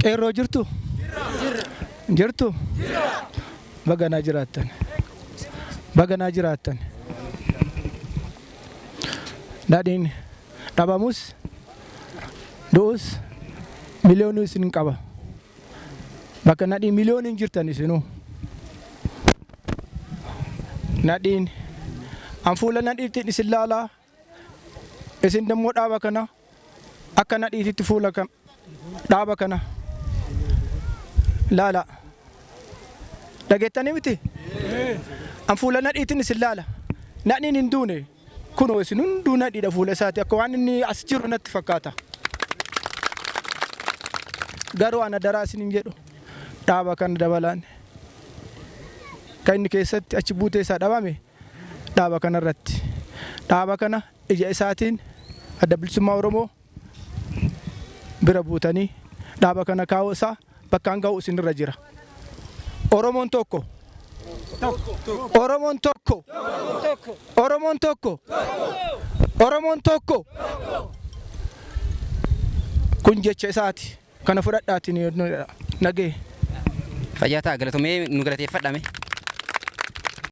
Qeerroo jirtu? Jirtu? Baga naa jiraattan. Baga naa jiraattan. Daadhiin dhabamus du'us miliyoonii isin qaba. Bakka nadhii miliyooniin jirtan isinuu. Nadhiin an fuula nadhiittiin isin laalaa isin immoo dhaaba kana akka nadhiititti fuula dhaaba kana laala. Dhageettanii miti? An fuula nadhiitiin isin laala. Nadhiin hin duune. Kunoo isin hunduu nadhiidha fuula isaati akka waan inni as jiru natti fakkaata. Garuu ana daraa isin hin jedhu dhaaba kana dabalaan kan inni keessatti achi buutee isaa dhabame dhaaba kana irratti. Dhaaba kana ija isaatiin Adda Bilisummaa Oromoo bira buutanii dhaaba kana kaa'uu isaa bakkaan ga'u isinirra jira. Oromoon tokko. Oromoon tokko. Oromoon tokko. Oromoon tokko. Kun jecha isaati. Kana fudhadhaatiin nagee. Fayyaa ta'a, galatomee, nu galateeffadhame.